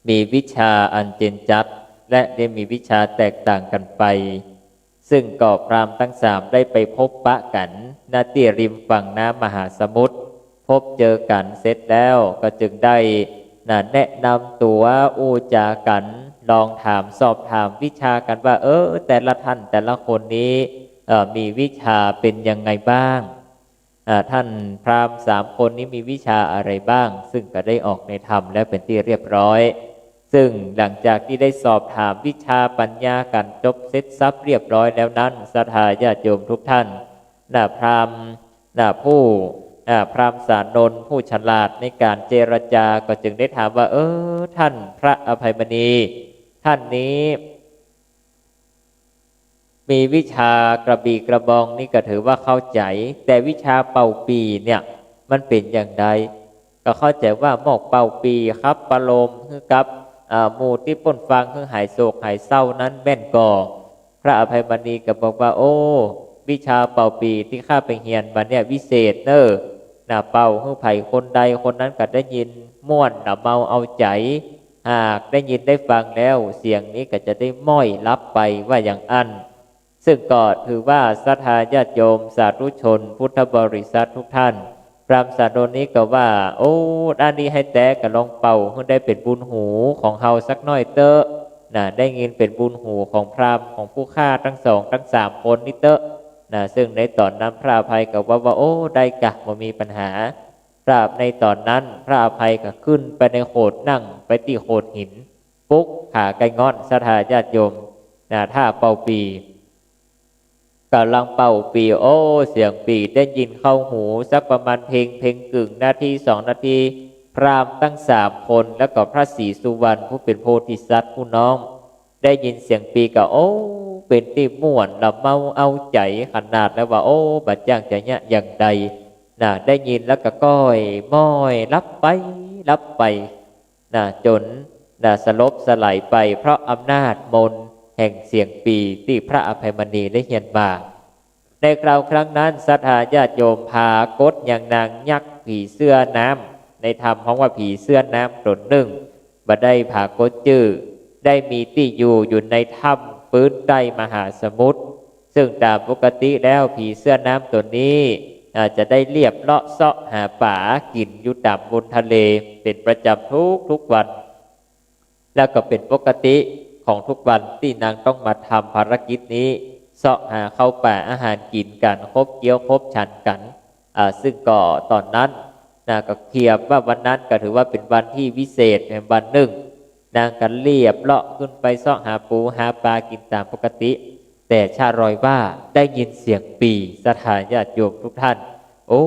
มีวิชาอันเจนจัด และได้มีวิชาแตกต่างกั๋นไป ซึ่งก็พราหมณ์ตังสามได้ไปพบปะกั๋น ณ ตี้ริมฝั่งน้ำมหาสมุทร พบเจอกั๋นเสร็จแล้วก็จึงได้ นะ แนะนำตั๋วอู้จ๋ากั๋น ลองถามสอบถามวิชากั๋นว่า เออ แต่ละท่านแต่ละคนนี้ เอ่อ มีวิชาเป๋นยังไงบ้าง อ่า ท่านพราหมณ์สามคนนี้มีวิชาอะไรบ้าง ซึ่งก็ได้ออกในธรรมแล้วเป๋นตี้เรียบร้อย ซึ่งหลังจากตี้ได้สอบถามวิชาปัญญากั๋นจบเสร็จสับเรียบร้อยแล้วนั้น ศรัทธาญาติโยมทุกท่าน นะ พราหมณ์ นะ ผู้ อ่า พราหมณ์สานนท์ผู้ฉลาดในก๋านเจรจาก็จึงได้ถามว่า เออ ท่านพระอภัยมณี ท่านนี้ มีวิชากระบี่กระบองนี่ก็ถือว่าเข้าใจ๋ แต่วิชาเป่าปี่เนี่ยมันเป๋นอย่างใด ก็เข้าใจ๋ว่ามอกเป่าปี่ขับประโลมหื้อกับ อ่า หมู่ตี้ป้นฟังหื้อหายโศกหายเศร้านั้นแม่นก่อ พระอภัยมณีก็บอกว่า โอ้ วิชาเป่าปี่ตี้ข้าไปเฮียนมาเนี่ยวิเศษเน่อ นะ เป่าหื้อใผคนใดคนนั้นก็ได้ยินม่วนละเมาเอาใจ๋ หากได้ยินได้ฟังแล้วเสียงนี้ก็จะได้ม้อยหลับไป ว่าอย่างอั้น ซึ่งก็ถือว่าศรัทธาญาติโยมสาธุชนพุทธบริษัททุกท่าน พราหมณ์สานนท์นี้ก็ว่า โอ้ อันนี้แหะแต๊ ก็ลองเป่าหื้อได้เป๋นบุญหูของเฮาสักหน้อยเต๊อะ นะ ได้ยินเป๋นบุญหูของพราหมณ์ของผู้ข้าตังสองตังสามคนนี้เต๊อะ นะ ซึ่งในต๋อนนั้นพระอภัยก็ว่าว่า โอ้ ได้กะ บ่มีปัญหา พระ ในต๋อนนั้นพระอภัยก็ขึ้นไปในโขด นั่งไปตี้โขดหิน ปุ๊ก ขาไก่งอน ศรัทธาญาติโยม นะ ถ้าเป่าปี่ ก่ำลังเป่าปี่ โอ้ เสียงปี่ได้ยินเข้าหูสักประมาณเพ็ง เพ็งกึ่งนาทีสองนาที พราหมณ์ตังสามคน แล้วก็พระศรีสุวรรณผู้เป๋นโพธิสัตว์ผู้น้อง ได้ยินเสียงปี่ก็ โอ้ เป๋นตี้ม่วนละเมาเอาใจ๋ขนาดแล้วว่า โอ้ บ่จ้างจะเยียะอย่างใด นะ ได้ยินแล้วก็ก้อยม้อยหลับไป หลับไป นะ จ๋น นะ สลบสลายไป เพราะอำนาจมนต์แห่งเสียงปี่ตี้พระอภัยมณีได้เฮียนมา ในคราวครั้งนั้นศรัทธาญาติโยมผากฏยังนางยักษ์ผีเสื้อน้ำ ในธรรมฮ้องว่าผีเสื้อน้ำต๋นนึ่ง บ่ได้ผากฏจื้อ ได้มีตี้อยู่อยู่ในถ้ำปื๊ดใต้มหาสมุทร ซึ่งต๋ามปกติแล้วผีเสื้อน้ำต๋นนี้ อ่า จะได้เลียบเลาะเซาะหาป๋ากิ๋นอยู่ต๋ามบนทะเลเป๋นประจ๋ำทุกๆ วัน แล้วก็เป๋นปกติของทุกวันตี้นางต้องมาทำภารกิจนี้ เซาะหาเข้าป๋าอาหารกิ๋นกั๋น คบเคี้ยวคบฉันกั๋น อ่า ซึ่งก็ต๋อนนั้น นะ ก็เทียบว่าวันนั้นก็ถือว่าเป๋นวันตี้วิเศษเป๋นวันนึ่ง นางก็เลียบเลาะขึ้นไปเซาะหาปูหาป๋ากิ๋นต๋ามปกติ แต่ชะรอยว่าได้ยินเสียงปี่ ศรัทธาญาติโยมทุกท่าน โอ้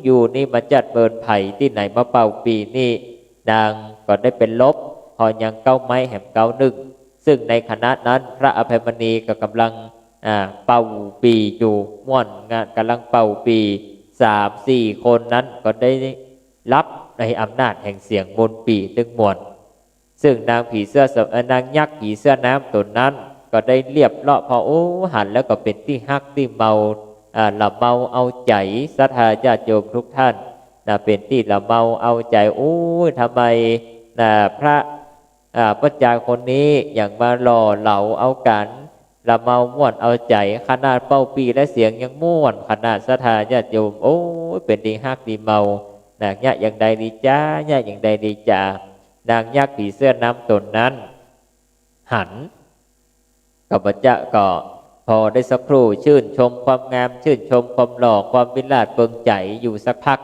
อยู่นี่มาจัดเมินใผตี้ไหนมาเป่าปี่นี่ นางก็ได้ไปหลบ ฮอยังเก๊าไม้แหมเก๊านึ่ง ซึ่งในขณะนั้นพระอภัยมณีก็ก่ำลัง อ่า เป่าปี่อยู่ ม่วนงาน ก๋ำลังเป่าปี่ สามสี่คนนั้นก็ได้ฮับในอำนาจแห่งเสียงมนต์ปี่ตึงม่วน ซึ่งนางผีเสื้อส- เอ่อ นางยักษ์ผีเสื้อน้ำต๋นนั้นก็ได้เลียบเลาะ ผ่อ โอ้ หันแล้วก็เป๋นตี้ฮักตี้เมา อ่า ละเมาเอาใจ๋ศรัทธาญาติโยมทุกท่านนะ เป๋นตี้ละเมาเอาใจ๋ โอ้ย ทำไมนะ พระ อ่า ป้อจารย์คนนี้หยั่งมาหล่อเหลาเอาก๋านละเมาม่วนเอาใจ๋ ขนาดเป่าปี่และเสียงยังม่วนขนาด ศรัทธาญาติโยม โอ้ย เป๋นตี้ฮักตี้เมานะ เยียะอย่างใดดีจ๊ะ เยียะอย่างใดดีจ๊ะ นางยักษ์ผีเสื้อน้ำต๋นนั้นหัน ข้าพเจ้าก็พอได้สักครู่ ชื่นชมความงาม ชื่นชมความหล่อ ความวิราชเปิงใจ๋อยู่สักพัก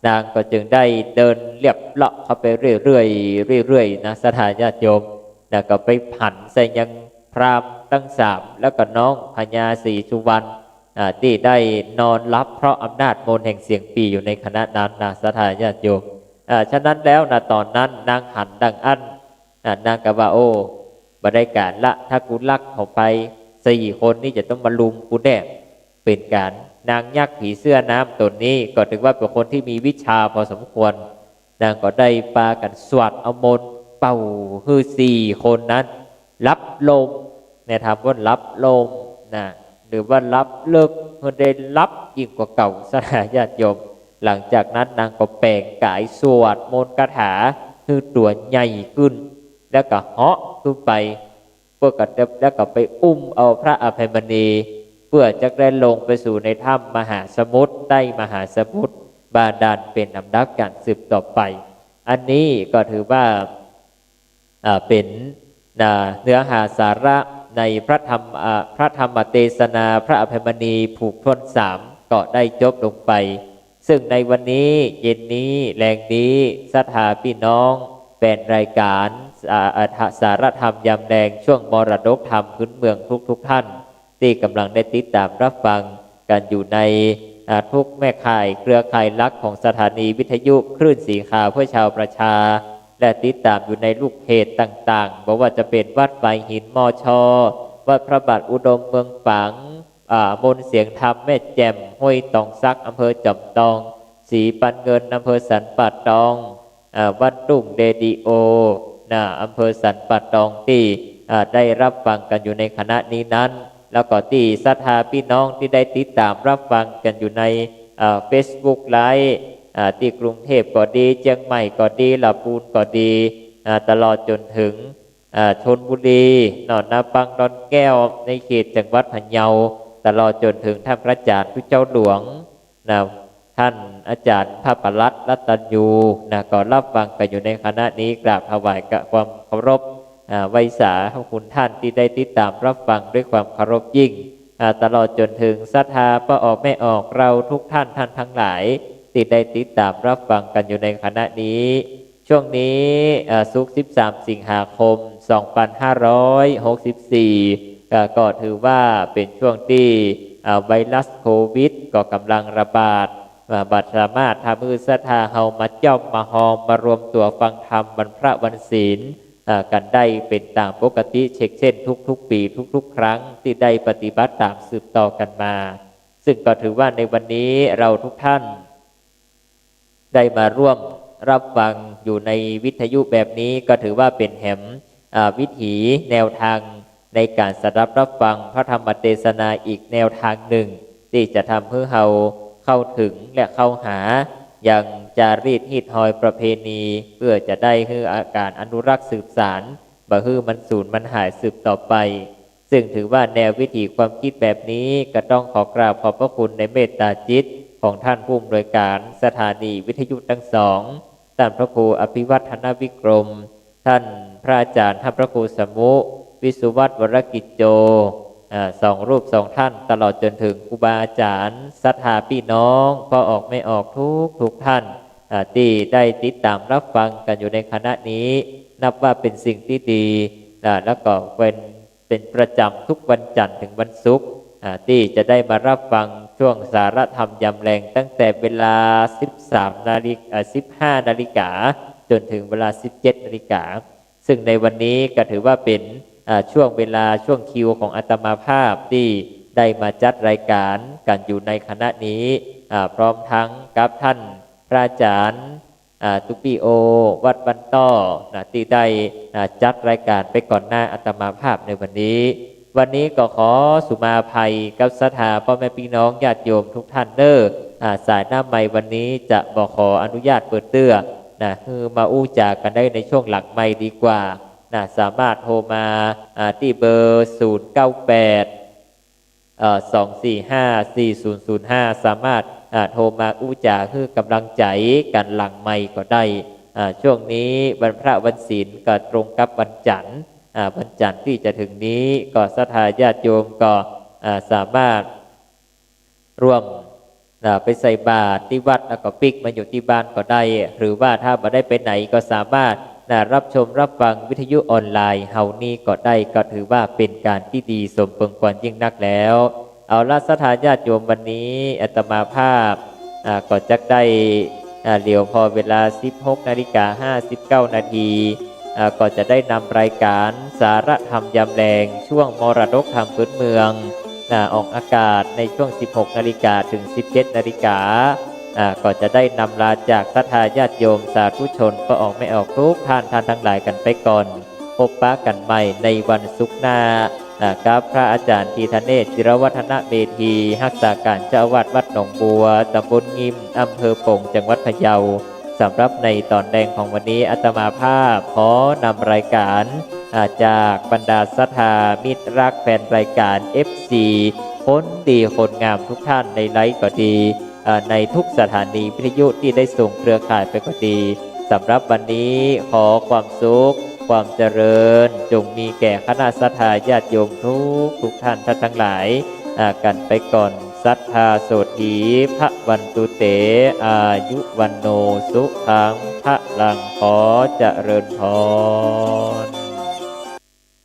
นางก็จึงได้เดินเลียบเลาะเข้าไปเรื่อยๆ เรื่อยๆ นะ ศรัทธาญาติโยม แล้วก็ไปหันใส่ยังพราหมณ์ตังสาม แล้วก็น้องพญาศรีสุวรรณ อ่า ตี้ได้นอนหลับเพราะอำนาจมนต์แห่งเสียงปี่อยู่ในขณะนั้นนะ ศรัทธาญาติโยม อ่า ฉะนั้นแล้วนะ ต๋อนนั้นนางหันดังอั้น อ่ะ นางก็ว่า โอ้ บ่ได้ก๋านละ ถ้ากูลักเข้าไป สี่คนนี้จะต้องมาลุมกูแน่ เป๋นก๋าน นางยักษ์ผีเสื้อน้ำต๋นนี้ก็ถือว่าเป๋นคนตี้มีวิชาพอสมควร นางก็ได้ปากั๋นสวดเอามนต์เป่าหื้อสี่คนนั้นหลับลม ในธรรมว่าหลับลมนะ หรือว่าหลับเลิก หื้อได้หลับยิ่งกว่าเก่า ศรัทธาญาติโยม หลังจากนั้นนางก็แป๋งก๋ายสวดมนต์คาถาหื้อตั๋วใหญ่ขึ้น แล้วก็เหาะขึ้นไป เปื้อก็ แล้วก็ไปอุ้มเอาพระอภัยมณี เปื้อจะได้ลงไปสู่ในถ้ำมหาสมุทร ใต้มหาสมุทรบาดาลเป๋นลำดับก๋านสืบต่อไป อันนี้ก็ถือว่า อ่า เป๋น นะ เนื้อหาสาระในพระธรรม อ่า พระธรรมเตสนาพระอภัยมณีผูกถ้วนสามก็ได้จบลงไป ซึ่งในวันนี้ เย็นนี้ แลงนี้ ศรัทธาปี้น้องแฟนรายก๋าน อ่า อ่า สารธรรมยามแลง ช่วงมรดกธรรมพื้นเมืองทุกๆ ท่าน ตี้ก่ำลังได้ติดต๋ามฮับฟังกั๋นอยู่ใน อ่า ทุกแม่ข่ายเครือข่ายหลักของสถานีวิทยุคลื่นสีขาวเพื่อชาวประชา และติดต๋ามอยู่ในลูกเพจต่างๆ บ่ว่าจะเป๋นวัดฝายหิน มช วัดพระบาทอุดมเมืองฝาง อ่า มนต์เสียงธรรมแม่แจ่ม ห้วยตองสัก อำเภอจอมตอง สีปันเงิน อำเภอสันป่าตอง อ่า บ้านทุ่งเรดิโอ นะ อำเภอสันป่าตอง ตี้ อ่า ได้ฮับฟังกั๋นอยู่ในขณะนี้นั้น แล้วก็ตี้ศรัทธาปี้น้องตี้ได้ติดต๋ามฮับฟังกั๋นอยู่ใน อ่า เฟซบุ๊กไลฟ์ อ่า ตี้กรุงเทพฯก็ดี เจียงใหม่ก็ดี ละปูนก็ดี อ่า ตลอดจ๋นเถิง อ่า ชลบุรี เนาะ นาปัง ดอนแก้ว ในเขตจังหวัดพะเยา ตลอดจ๋นเถิงท่านพระอาจ๋ารย์ตุ๊เจ้าหลวง นะ ท่านอาจ๋ารย์พระประหลัดรัตตัญญู นะ ก็ฮับฟังกั๋นอยู่ในขณะนี้ กราบถวายกับความเคารพ อ่า ไหว้สาพระคุณท่านตี้ได้ติดต๋ามฮับฟังด้วยความเคารพยิ่ง อ่า ตลอดจ๋นเถิงศรัทธาป้อออกแม่ออก เฮาทุกท่าน ท่านตังหลาย ตี้ได้ติดต๋ามฮับฟังกั๋นอยู่ในขณะนี้ ช่วงนี้ เอ่อ ศุกร์ สิบสาม สิงหาคม สองพันห้าร้อยหกสิบสี่ เอ่อ ก็ถือว่าเป๋นช่วงตี้ เอ่อ ไวรัสโควิดก็ก่ำลังระบาด เอ่อ บ่สามารถทำหื้อศรัทธาเฮามาจ้อมมาฮอมมารวมตั๋วฟังธรรมวันพระวันศีล เอ่อ กั๋นได้เป๋นต๋ามปกติเช็กเช่นทุกๆ ปี๋ ทุกๆ ครั้งตี้ได้ปฏิบัติต๋ามสืบต่อกั๋นมา ซึ่งก็ถือว่าในวันนี้เฮาทุกท่าน ได้มาร่วมฮับฟังอยู่ในวิทยุแบบนี้ ก็ถือว่าเป๋นแหม อ่า วิถีแนวตางในก๋านสดับฮับฟังพระธรรมเตสนาอีกแนวตางนึ่ง ตี้จะทำหื้อเฮาเข้าเถิงและเข้าหา ยังจารีตฮีตฮอยประเพณี เปื้อจะได้หื้อก๋านอนุรักษ์สืบสาน บ่หื้อมันสูญมันหายสืบต่อไป ซึ่งถือว่าแนววิถีความกึ๊ดแบบนี้ ก็ต้องขอกราบขอบพระคุณในเมตต๋าจิตของท่านผู้อำนวยก๋านสถานีวิทยุตังสอง ต้านพระครูอภิวัฒนวิกรม ต้านพระอาจ๋ารย์ ต้านพระครูสมุ วิสุวัฒน์ วรกิจโจ อ่า สองรูปสองต้าน ตลอดจ๋นเถิงครูบาอาจ๋ารย์ ศรัทธาปี้น้อง ป้อออกแม่ออกทุกๆ ต้าน อ่า ตี้ได้ติดต๋ามฮับฟังกั๋นอยู่ในขณะนี้ นับว่าเป๋นสิ่งตี้ดี อ่า แล้วก็เป๋น เป๋นประจ๋ำทุกวันจันทร์เถิงวันศุกร์ อ่า ตี้จะได้มาฮับฟังช่วงสารธรรมยามแลง ตั้งแต่เวลา สิบสาม นาฬิกา อ่า สิบห้า นาฬิกา จ๋นเถิงเวลา สิบเจ็ด นาฬิกา ซึ่งในวันนี้ก็ถือว่าเป๋น อ่า ช่วงเวลา ช่วงคิวของอาตมาภาพตี้ ได้มาจัดรายก๋านกั๋นอยู่ในขณะนี้ อ่า พร้อมตึงกับต้านพระอาจ๋ารย์ อ่า ตุ๊ปี้โอ วัดบ้านต้อ นะ ตี้ได้ อ่า จัดรายก๋านไปก่อนหน้าอาตมาภาพในวันนี้ วันนี้ก็ขอสุมาภัยกับศรัทธาป้อแม่ปี้น้องญาติโยมกู้ต้านเน้อ อ่า สายน้ำใหม่วันนี้จะบ่ขออนุญาตเปิดเตื้อ นะ หื้อมาอู้จ๋ากั๋นได้ในช่วงหลังไมค์ดีกว่า นะ สามารถโทรมา อ่า ตี้เบอร์ ศูนย์เก้าแปด เอ่อ สองสี่ห้า สี่ศูนย์ศูนย์ห้า สามารถ อ่า โทรมาอู้จ๋าหื้อก๋ำลังใจ๋กั๋นหลังไมค์ก็ได้ อ่า ช่วงนี้วันพระวันศีลก็ตรงกับวันจันทร์ อ่า วันจันทร์ตี้จะเถิงนี้ก็ศรัทธาญาติโยมก็ อ่า สามารถร่วม อ่า ไปใส่บาตรตี้วัดแล้วก็ปิ๊กมาอยู่ตี้บ้านก็ได้ หรือว่าถ้าบ่ได้ไปไหนก็สามารถ นะ รับชมรับฟังวิทยุออนไลน์เฮานี้ก็ได้ ก็ถือว่าเป๋นก๋านตี้ดีสมเปิงควรยิ่งนักแล้ว เอาละศรัทธาญาติโยม วันนี้อาตมาภาพ อ่า ก็จักได้ อ่า เหลียวผ่อเวลา สิบหกนาฬิกาห้าสิบเก้านาที อ่า ก็จะได้นำรายก๋านสาระธรรมยามแลงช่วงมรดกธรรมพื้นเมือง อ่า ออกอากาศในช่วง สิบหกนาฬิกาเถิง สิบเจ็ดนาฬิกา อ่า ก็จะได้นำลาจากศรัทธาญาติโยมสาธุชนป้อออกแม่ออกกู้ต้าน ต้านตังหลายกั๋นไปก่อน พบปะกั๋นใหม่ในวันศุกร์หน้า อ่า กับพระอาจ๋ารย์ธีทะเนศ จิรวัฒนเมธี ฮักษาก๋านเจ้าอาวาสวัดหนองบัว ตำบลงิม อำเภอป๋ง จังหวัดพะเยา สำหรับในต๋อนแลงของวันนี้ อาตมาภาพขอนำรายก๋าน อ่า จากบรรดาศรัทธามิตรฮักแฟนรายก๋าน เอฟซี คนดีคนงามกู้ต้านในไลฟ์ก็ดี อ่า ในกู้สถานีวิทยุตี้ได้ส่งเครือข่ายไปก็ดี สำหรับวันนี้ขอความสุข ความเจริญ จงมีแก่คณะศรัทธาญาติโยมกู้กู้ต้านตังหลาย อ่า กั๋นไปก่อน สัทธาโสตถี ภะวันตุเต อายุ วัณโณ สุขัง พะลัง ขอเจริญพร